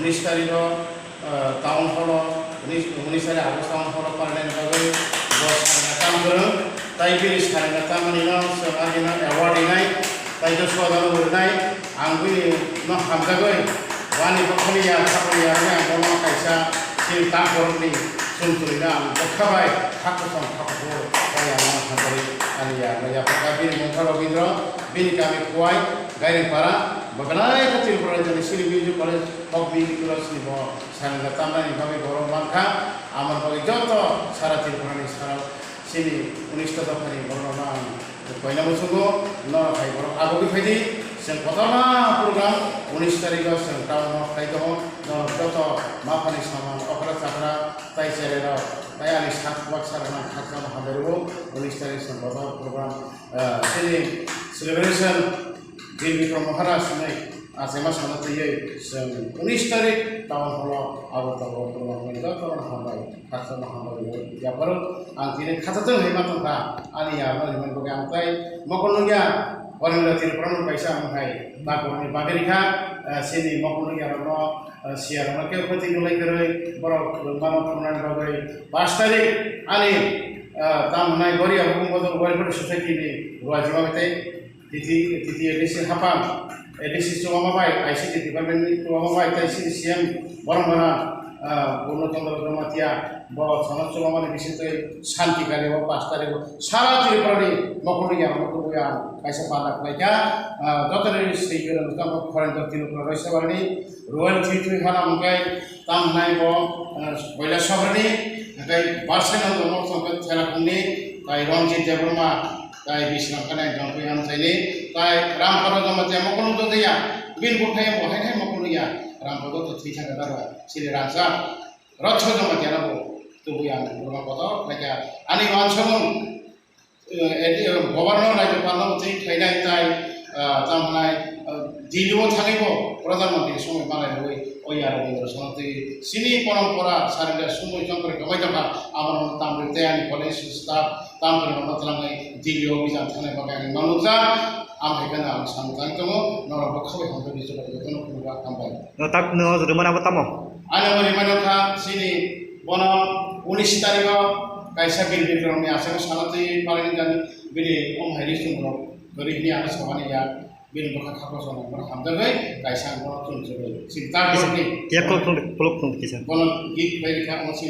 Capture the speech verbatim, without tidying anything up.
Unis tarikh o, ah, town hall o, unis, unis tarikh August town hall o parnani bagwi bo sarina tam kwrwng. Tai bini sarina tamani no chwng ani no award rinai, tai Joshua no rinai. Ang bini no hamjagwi, wani bokhoni ya, khaponi ya, ang bono kaisa chini tak borokni chumchurino ang bwkha bai kha kosom kha kuphur bai ang bono hamjagwi ani ya, ya, bini mungkha Robindra, bini kami Khowai, Gairengpara, bo belai khe Tripura rajyoni sini music college, folk music college ni bo sarina tamnani bagwi borok mankha, amoni bagwi joto sara Tripura ni sara Chini unis ta dophani borokno ang koina muchungo, norok hai borok agogwi phaidi, chwng kotorma program unis tarikh o chwng town o khlai tongo, norok joto maphani samung okra chakra tai cherai rok tai ani sak baksa rok no khakchangno hambai rwo, unis tarikh chwng kotor program, ah, chini celebration Bir Bikram Maharaj hinwi achaima sana twiwi chwng unis tarikh town hall o Agartala o program khainai jotono hambai, khakchangno hambai rwi yapharo ang tini khachathang hinwi ma tongkha ani yarwknani bagwi ang tai mokol nungya Warendra Tripura no kaisa ang hai takhorni bagwi rikha, eh, chini mokol nungya rokno, eh, siyar rokno kebo khoti nulai kwrwi borok mano thumnani bagwi pash tarikh ani, eh, tam hwnai Goria Bhubung Bodol Welfare Society ni ruajima bai tei T T, T T A D C haphang, A D C chuwama bai, I C T department ni chuwama bai, tei chini C M Boromara, ah, Purno Chandra Jamatia, bo sono chuwama ni bisingtwi Santi Kali o pash tarikh o sara Tripura ni mokol ni yarwkno tubui ang kaisa panda khlaikha, ah, joto ni sri gwnang tamo Khorendra Tripura Roisabari ni Royal Three Three Hana hwnkhe tamo hwnai bo, ah, Koilasohor ni, hwnkhe Barsenal Dongor tongkhe Thelakhong ni, tai Ranjit Debbarma, tai Bisram Kanai Jongkui Amchaini, tai Rampada Jamatia mokol nukjakya, bini buphai bo hai hai mokol nukya, Rampada to thwi thangkha daro, chini rangchak, Rotho Jamatia no bo tubui ang borokno kotor khlaikha. Ani uansukmung, eh, edi, eh, governor, rajyapal no twi khlainai tai, ah, tamo hwnai, ah, Delhi o thangwi bo Pradhan Mantri somoi malai rwui o yarwkni rwchapna twi chini porompora sarida somoi chongkore kwmai tongkha, amo no tamrwi tei ani college staff tamrwi no twlangwi Delhi o bijap thangnai bagwi ang nukjak. Am hai kheno ang samung tangwi tongo, norok bwkha bai hamjagwi jotono jotono khulumkha, hambai. No tak no rwmani abo tamo? Ani abo rimani kha chini bono unis tarikh o kaisa Bir Bikram ni aswk sana twi palai nang bini om hai ri chwng rok kwrwi hwnwi ano samani ya bini bwkha kha kosom bono hamjagwi kaisa ang bono chwng chwngwi chini tak borokni Yak kolok tong, kolok tong kisa. Bono gift bai rikha omo chini